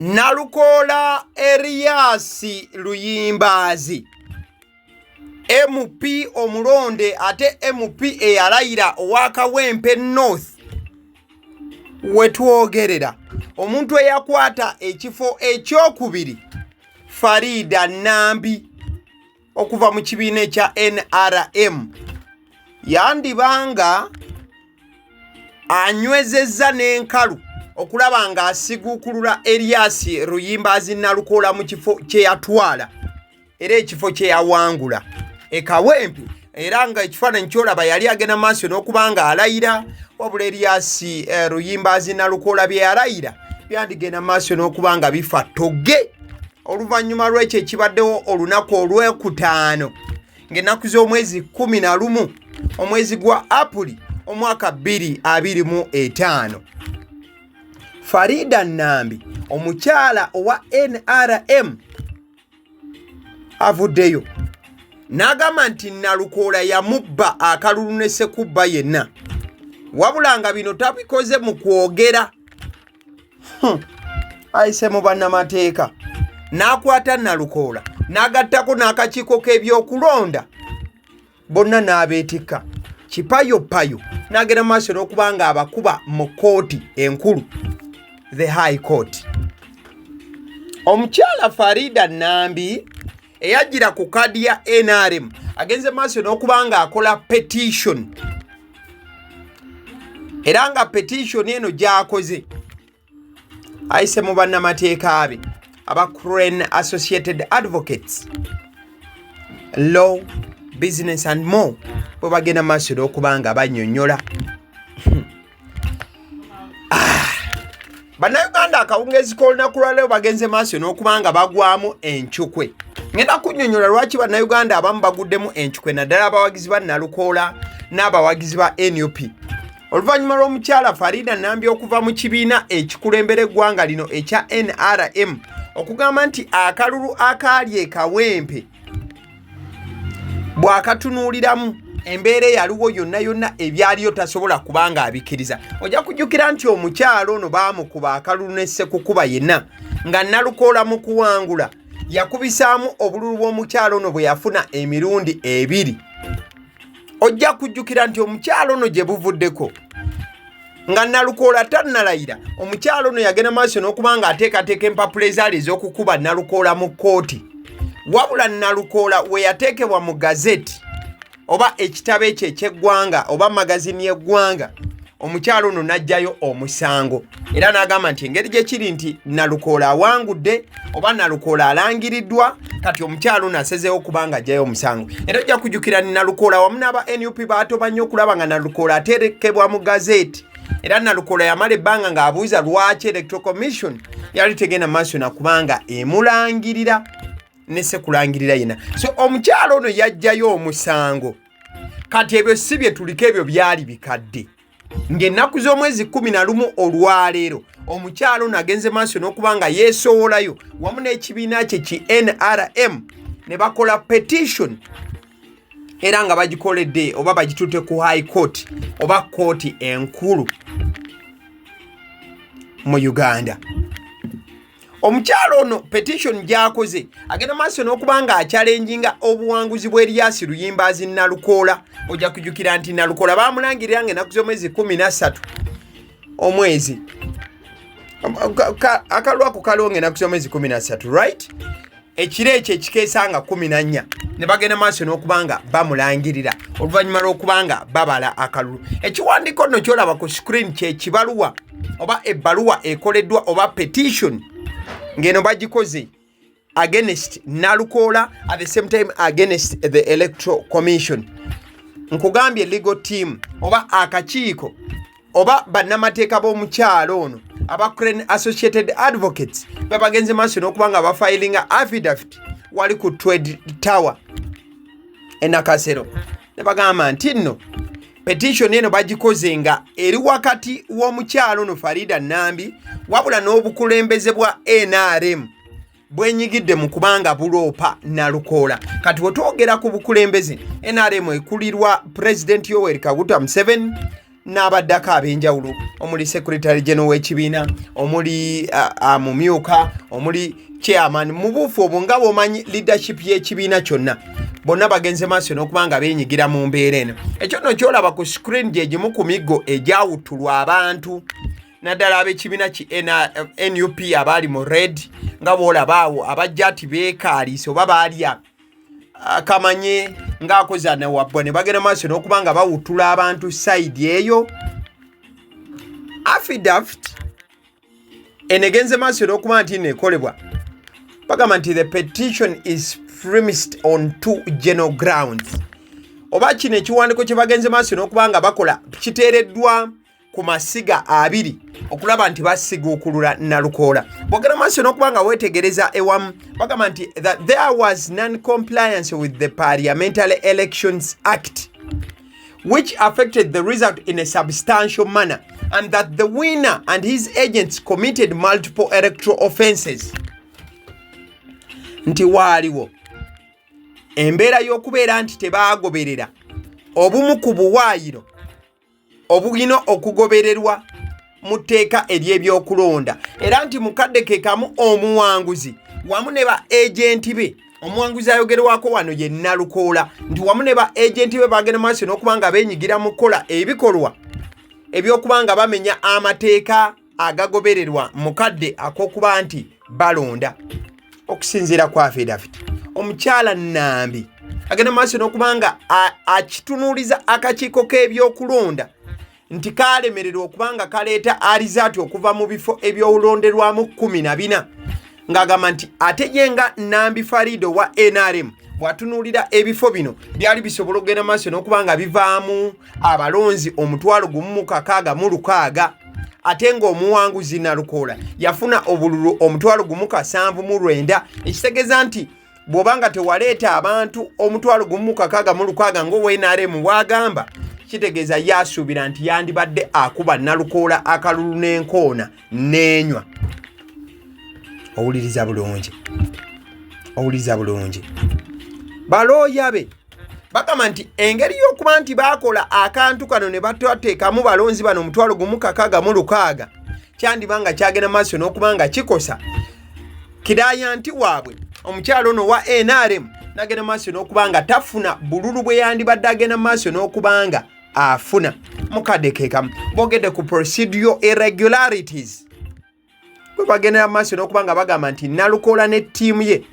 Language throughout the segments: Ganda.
Nalukoola Erias Luyimbaazi MP omulonde ate MP eyalayira owa Kawempe North wetwogerera omuntu eyakwata ekifo ekyokubiri Farida Nambi okuva mu kibiina ekya NRM yandiba nga anywezezza n'enkalu okulaba ng'asiguukulula Erias Luyimbaazi Nalukoola mu kifo kye yatwala era ekifo kye yawangula e Kawempe era nga ekifaananyi kyolaba yali agenda maaso n'okuba nga alayira wabula Erias Luyimbaazi Nalukoola bye yalayira byandigenda maaso n'okuba nga bifa ttogge oluvannyuma lw'ekyo ekibaddewo olunaku olw'ekutaano ng'ennaku z'omwezi 11 omwezi gwa Apuli omwaka 2025. Farida Nambi omukyala owa NRM avuddeyo n'agamba nti Nalukoola yamubba akalulu ne Ssekubba yenna wabula nga bino tabikoze mu kwogera. Ayise mu bannamateeka n'akwata Nalukoola n'agattako n'akakiiko k'ebyokulonda bonna n'abeetikka kipayopayo n'agenda mu maaso n'okuba nga abakuba mu kkooti enkulu the high court. Omukyala Farida Nambi eyajjira ku kaadi ya NRM agenze maaso n'okuba nga akola petition era nga petition eno gy'akoze ayise mu bannamateeka be aba Crane Associated Advocates Law Business and More bwe bagenda maaso n'okuba nga bannyonnyola. Bannayuganda akawungeezi k'olunaku lwaleero bagenze maaso n'okuba nga bagwamu encukwe. Ngenda kunnyonnyola lwaki bannayuganda abamu baguddemu encukwe naddala abawagizi ba Nalukoola n'abawagizi ba NUP oluvannyuma lw'omukyala Farida Nambi okuva mu kibiina ekikulembera eggwanga lino ekya NRM okugamba nti akalulu akaali e Kawempe bw'akatunuuliramu embeera eyaliwo yonna yonna ebyaliyo tasobola kubanga abikkiriza. Ojja kujjukira nti omukyala ono baamukuba akalulu ne Ssekukuba yenna nga Nalukoola mu kuwangula yakubisaamu obululu bw'omukyala ono bwe yafuna emirundi ebiri. Ojja kujjukira nti omukyala ono gye buvuddeko nga Nalukoola tannalayira, omukyala ono yagenda maaso n'okuba nga ateekateeka empapula ezaali ez'okukuba Nalukoola mu kkooti. Wabula Nalukoola we yateekebwa mu gazeti oba ekitabo ekyo eky'eggwanga oba magazini y'eggwanga, omukyala ono n'aggyayo omusango era n'agamba nti engeri gye kiri nti Nalukoola awangudde oba Nalukoola alangiriddwa, kati omukyala ono asazeewo okuba nga aggyayo omusango. Era ojja kujjukira ni Nalukoola wamu n'aba NUP baatoba nnyo okulaba nga Nalukoola aterekebwa mu gazeti era Nalukoola yamala ebbanga ng'abuuza lwaki Electoral Commission yali tegenda maaso na kubanga emulangirira ne sekulangirira yena. So omukyala ono yaggyayo omusango. Kati ebyo si bye tuliko, ebyo byali bikadde. Ng'ennaku z'omwezi 11 olwaleero omukyala ono agenze maaso n'okuba nga yeesowolayo wamu n'ekibiina kye ki NRM ne bakola petition era nga bagikoledde oba bagitutte ku high court oba kkooti enkulu mu Uganda. Omukyala ono petition gy'akoze agenda maaso n'okuba nga akyalenjinga obuwanguzi bwa Erias Luyimbaazi Nalukoola. Ojja kujjukira nti Nalukoola baamulangirira nga ennaku z'omwezi 13 omwezi akalulu ako kaliwo nga ennaku z'omwezi 13, right? Ekiro ekyo ekikeesa nga 14 ne bagenda maaso n'okuba nga bamulangirira oluvannyuma lw'okuba nga babala akalulu. Ekiwandiiko nno ky'olaba ku screen kye kibaluwa oba ebbaluwa ekoleddwa oba petition ng'eno bagikoze against Nalukoola, at the same time against the Electoral Commission. Nkugambye legal team oba akakiiko oba bannamateeka b'omukyalo ono aba Crane Associated Advocates babagenze maaso n'okuba nga bafayilinga affidavit wali ku Trade Tower e Nakasero ne bagamba nti nno petition eno bagikoze nga eri wakati w'omukyalo ono Farida Nambi wabula n'obukulembeze bwa NRM bwenyigidde mu kubanga buloopa Nalukoola. Kati wetwogera ku bukulembeze, NRM ekulirwa Pulezidenti Yoweri Kaguta Museveni N'abaddako ab'enjawulo omuli Secretary General w'ekibiina, omuli amumyuka, omuli chairman. Mu buufu obwo nga bw'omanyi leadership y'ekibiina kyonna, bonna bagenze maaso n'okuba nga beenyigira mu mbeera eno. Ekyo nno kyolaba ku screen gye gimu ku miggo egyawutulwa abantu, naddala ab'ekibiina ki NUP abaali mu red, nga bw'olaba awo abajja ati beekaaliise oba baalya akamanye ng'akoze anawabbwa ne bagenda maaso n'okuba nga bawutula abantu side eyo. Affidavit eno egenze maaso n'okuba nti neekolebwa, bagamba nti the petition is premised on two general grounds, oba kino ekiwandiiko kye bagenze maaso n'okuba nga bakola kiteereddwa ku masiga abiri okulaba nti basiguukulula Nalukoola. Bwogera maaso n'okuba nga weetegereza ewamu, bagamba nti that there was non-compliance with the Parliamentary Elections Act, which affected the result in a substantial manner, and that the winner and his agents committed multiple electoral offenses, nti waaliwo embeera y'okubeera nti tebaagoberera obumu ku buwaayiro obulina okugobererwa mu tteeka ery'ebyokulonda, era nti mu kadde ke kamu omuwanguzi wamu ne ba agent be, omuwanguzi ayogerwako wano ye Nalukoola, nti wamu ne ba agent be bagenda maaso n'okuba nga beenyigira mu kukola ebikolwa ebyokuba nga bamenya amateeka agagobererwa mu kadde ak'okuba nti balonda. Okusinziira ku affidavit, omukyala Nambi agenda maaso n'okuba nga akitunuuliza akakiiko k'ebyokulonda nti kalemererwa okuba nga kaleeta alizaati okuva mu bifo ebyolonderwamu 14, ng'agamba nti ate ye nga Nambi Farida wa NRM bw'atunuulira ebifo bino byali bisobola okugenda maaso n'okuba nga bivaamu abalonzi 1,066, ate ng'omuwanguzi Nalukoola yafuna obululu 1,079, ekitegeeza nti bw'oba nga tewaleeta abantu 1,066 ng'owa NRM bw'agamba, kitegeeza ye asuubira nti yandibadde akuba Nalukoola akalulu n'enkoona n'enywa. Owuliriza bulungi, owuliriza bulungi. Balooya be bagamba nti engeri y'okuba nti baakola akantu kano ne batateekamu balonzi bano 1,066, kyandiba nga kyagenda maaso n'okuba nga kikosa client waabwe, omukyalo ono wa NRM, nagenda maaso n'okuba nga tafuna bululu bwe yandibadde agenda maaso n'okuba nga afuna. Mukadde kekamu boogedde ku procedural irregularities, bwe bagendera maaso n'okuba nga bagamba nti Nalukoola ne ttiimu ye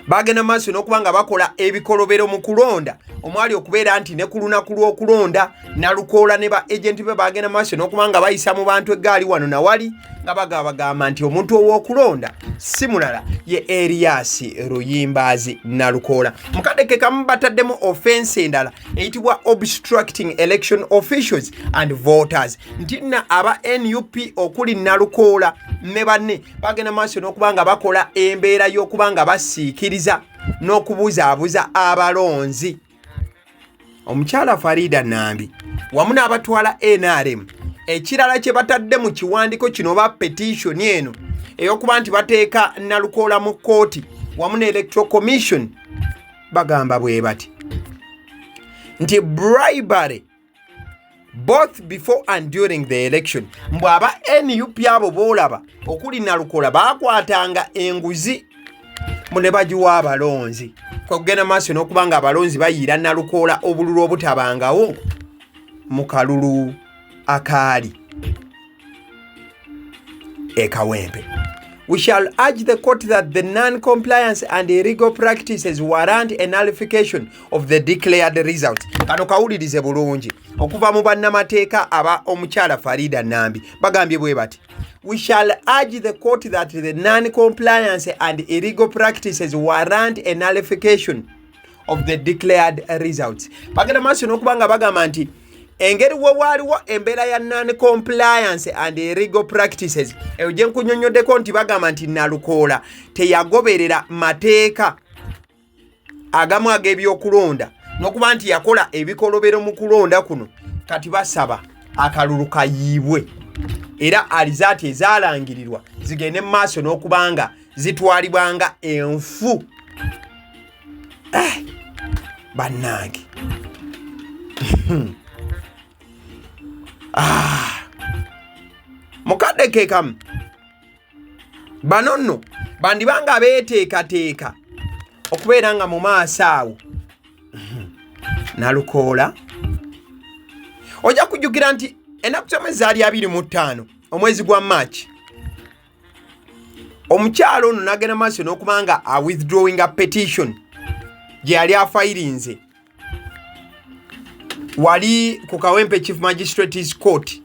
bagenda maaso n'okuba nga bakola ebikolobero mu kulonda, omwali okubeera nti ne ku lunaku lw'okulonda Nalukoola ne ba agent be bagenda maaso n'okuba nga bayisa mu bantu eggaali wano nawali nga bagabagamba nti omuntu ow'okulonda si mulala ye Erias Luyimbaazi Nalukoola. Mukadde ke kamu bataddemu offense endala eyitibwa obstructing election officials and voters, nti nna aba NUP okuli Nalukoola ne banne bagenda maaso n'okuba nga bakola embeera y'okuba nga basiikiriza n'okubuzaabuza abalonzi. Omukyala Farida Nambi wamu n'abatwala NRM, ekirala kye batadde mu kiwandiiko kino oba petition eno ey'okuba nti bateeka Nalukoola mu kkooti wamu ne Electoral Commission, bagamba bwe bati nti bribery both before and during the election, mbw aba NUP abo boolaba okuli Nalukoola baakwatanga enguzi ne bagiwa abalonzi, kwekugenda maaso n'okuba nga abalonzi bayiira Nalukoola obululu obutabangawo mu kalulu akaali e Kawempe. We shall urge the court that the non-compliance and illegal practices warrant a nullification of the declared results. Kano kawulirize bulungi okuva mu bannamateeka aba omukyala Farida Nambi, bagambye bwe bati: we shall urge the court that the non-compliance and illegal practices warrant a nullification of the declared results. Bagenda maaso n'okuba nga bagamba nti engeri we waaliwo embeera ya non-compliance and illegal practices eyo gye nkunyonnyoddeko, nti bagamba nti Nalukoola teyagoberera mateeka agamu ag'ebyokulonda n'okuba nti yakola ebikolobero mu kulonda kuno, kati basaba akalulu kayiibwe era alizaati ezaalangirirwa zigende mu maaso n'okuba nga zitwalibwa nga enfu. Bannange. Ah. Mukadde ke kamu bano nno bandiba nga beeteekateeka okubeera nga mu maaso awo Nalukoola. Ojja kujjukira nti ennaku z'omwezi zaali 25 omwezi gwa March, omukyalo ono n'agenda maaso n'okuba nga a withdrawinga petition gye yali afayirinze wali ku Kawempe Chief Magistrates Court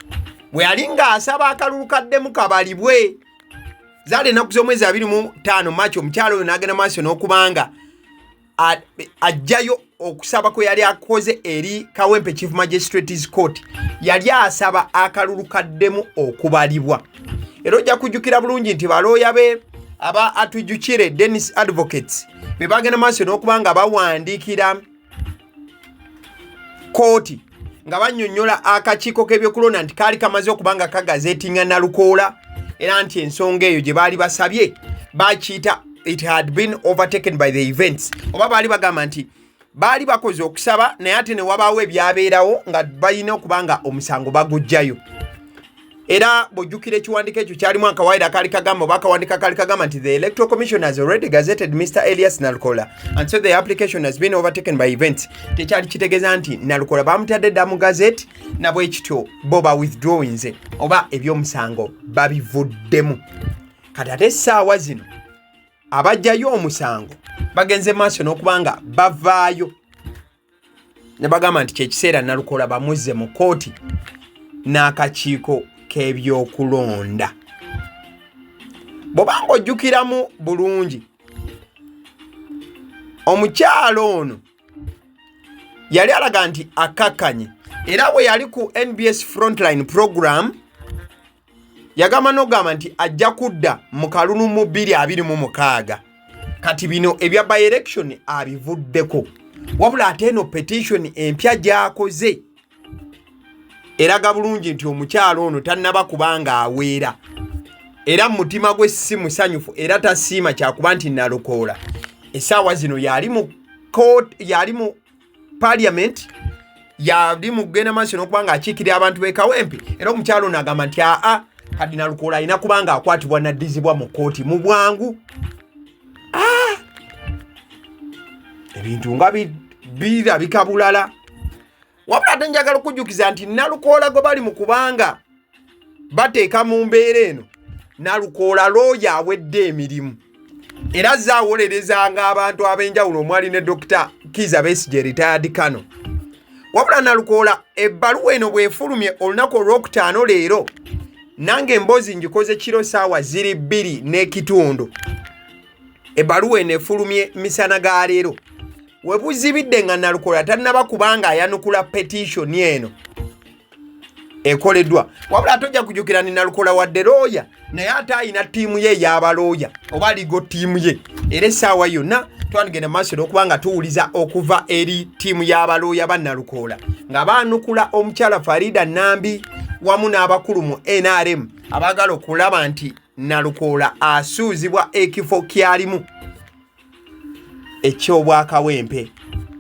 bwe yali ng'asaba akalulu kaddemu kabalibwe. Zaali ennaku z'omwezi 25 March, omukyalo oyo n'agenda maaso n'okubanga ajjayo okusaba kwe yali akoze eri Kawempe Chief Magistrates Court. Yali asaba akalulu kaddemu okubalibwa, era ojja kujjukira bulungi nti balooya be aba Atwijukire Dennis Advocates be bagenda maaso n'okuba nga bawandiikira kooti nga bannyonnyola akakiiko k'ebyokulonda nti kaali kamaze okuba nga kagazetinga Nalukoola, era nti ensonga eyo gye baali basabye bakiyita it had been overtaken by the events, oba baali bagamba nti baali bakoze okusaba naye ate ne wabaawo ebyabeerawo nga balina okuba nga omusango baguggyayo. Era bw'ojjukira ekiwandiiko ekyo kyalimu akawaayiro akaali kagamba, oba akawandiiko akaali kagamba nti the Electoral Commission has already gazetted Mr Elias Nalukoola and so the application has been overtaken by events. Tekyali kitegeeza nti Nalukoola bamutadde dda mu gazette, nabwe kityo bo ba withdrawinze oba ebyomusango babivuddemu. Kati ate essaawa zino abajjayo omusango bagenze maaso n'okuba nga bavaayo ne bagamba nti kyekiseera Nalukoola bamuzze mu kkooti n'akakiiko k'ebyokulonda. Bw'obanga ojjukiramu bulungi, omukyalo ono yali alaga nti akkakkanye, era bwe yali ku NBS Frontline program yagamba n'okugamba nti ajja kudda mu kalulu mu 2026. Kati bino ebya by election abivuddeko, wabula ate eno petition empya gy'akoze eraga bulungi nti omukyalo ono tannaba kubanga aweera, era mu mutima gwe si musanyufu, era tasiima kyakuba nti Nalukoola essaawa zino yali mu court, yali mu parliament, yali mu kugenda maaso n'okuba nga akiikirira abantu b'e Kawempe. Era omukyalo ono agamba nti aa, kati Nalukoola alina kuba nga akwatibwa naddizibwa mu kkooti mu bwangu. Ah! Ebintu nga birabika bulala. Wabula ate njagala okujjukiza nti Nalukoola gwe bali mu kubanga bateeka mu mbeera eno, Nalukoola looya awedde emirimu, era azze awolerezanga abantu ab'enjawulo omwali ne Dr Kiza Besigye, retired kano. Wabula Nalukoola ebbaluwa eno bw'efulumye olunaku olwokutaano leero, nange emboozi ngikoze kiro saawa ziri 2:30, ebbaluwa eno efulumye misana ga leero we buzibidde nga Nalukoola tannaba kubanga ayanukula petition eno ekoleddwa. Wabula ate ojja kujjukira ni Nalukoola wadde looya, naye ate alina ttiimu ye ey'abalooya oba legal team ye, era essaawa yonna twandigenda maaso n'okuba nga tuwuliza okuva eri ttiimu y'abalooya ba Nalukoola nga baanukula omukyala Farida Nambi wamu n'abakulu mu NRM abaagala okulaba nti Nalukoola asuuzibwa ekifo kyalimu eky'Obwakawempe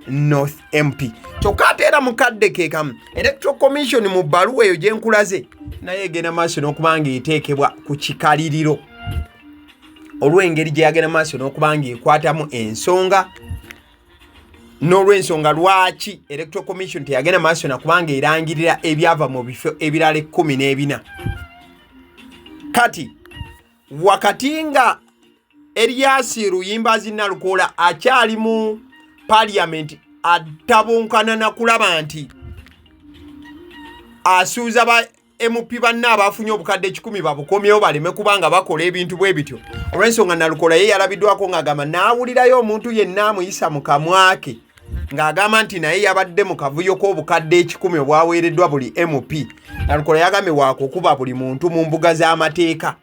North MP. Kyokka ate era mukadde ke kamu Electoral Commission mu bbaluwa eyo gye nkulaze naye egenda maaso n'okuba ng'eteekebwa ku kikaliriro olw'engeri gye yagenda maaso n'okuba ng'ekwatamu ensonga, n'olw'ensonga lwaki Electoral Commission teyagenda maaso nakuba ng'erangirira ebyava mu bifo ebirala 14. Kati wakati nga Erias Luyimbazi Nalukoola akyali mu parliament atabunkana na kulaba nti asuuza ba MP banne abafunye obukadde 100 babukomyewo baleme kubanga bakola ebintu bwe bityo, olw'ensonga Nalukoola ye yalabiddwako ng'agamba n'awulirayo omuntu yenna amuyisa mu kamwa ke ng'agamba nti naye yabadde mu kavuyo k'obukadde 100 obwaweereddwa buli MP. Nalukoola yagambye waakukuba buli muntu mu mbuga z'amateeka.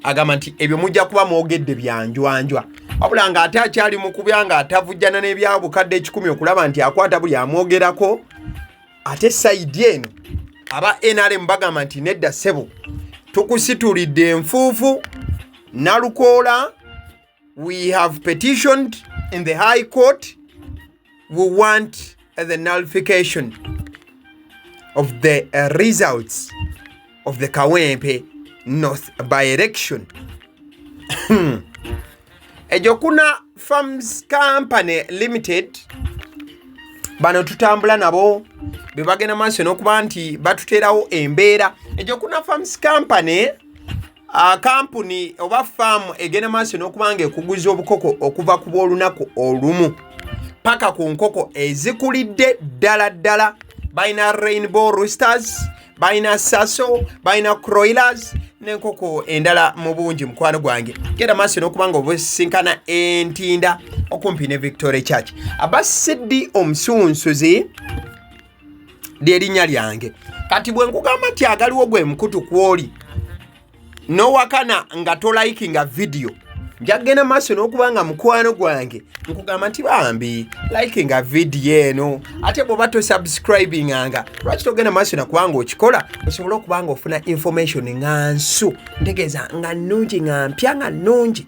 Agamba nti ebyo mujja kuba mwogedde byanjwanjwa, wabula ng'ate akyali mu kubya ng'atavujjana n'ebyabukadde 100 okulaba nti akwata buli amwogerako. Ate side eno aba NRM bagamba nti nedda ssebo, tukusitulidde enfuufu Nalukoola. We have petitioned in the High Court, we want the nullification. of the results of the Kawempe North by-election. Ejokuna Farms Company Limited bano tutambula nabo be bagenda maaso n'okuba nti batuteerawo embeera. Ejokuna Farms Company, kampuni oba faamu egenda maaso n'okuba nga ekuguza obukoko okuva ku bw'olunaku olumu paka ku nkoko ezikulidde ddala ddala. Balina rainbow roosters, balina saso, balina croilers n'enkoko endala mu bungi. Mukwano gwange, genda maaso n'okuba nga obusisinkana Entinda okumpi ne Victoria Church. Abasiddi omusunsuzi lyerinnya lyange. Kati bwe nkugamba nti agaliwo gwe mukutu kwoli nowakana nga tolikinga vidiyo, njagenda maaso n'okuba nga mukwano gwange nkugamba nti bambi likinga vidiyo eno. Ate bw'oba tosubscribinganga, lwaki togenda maaso nakubanga okikola osobole okuba nga ofuna information nga nsu, ntegeeza nga nnungi, nga mpya, nga nnungi.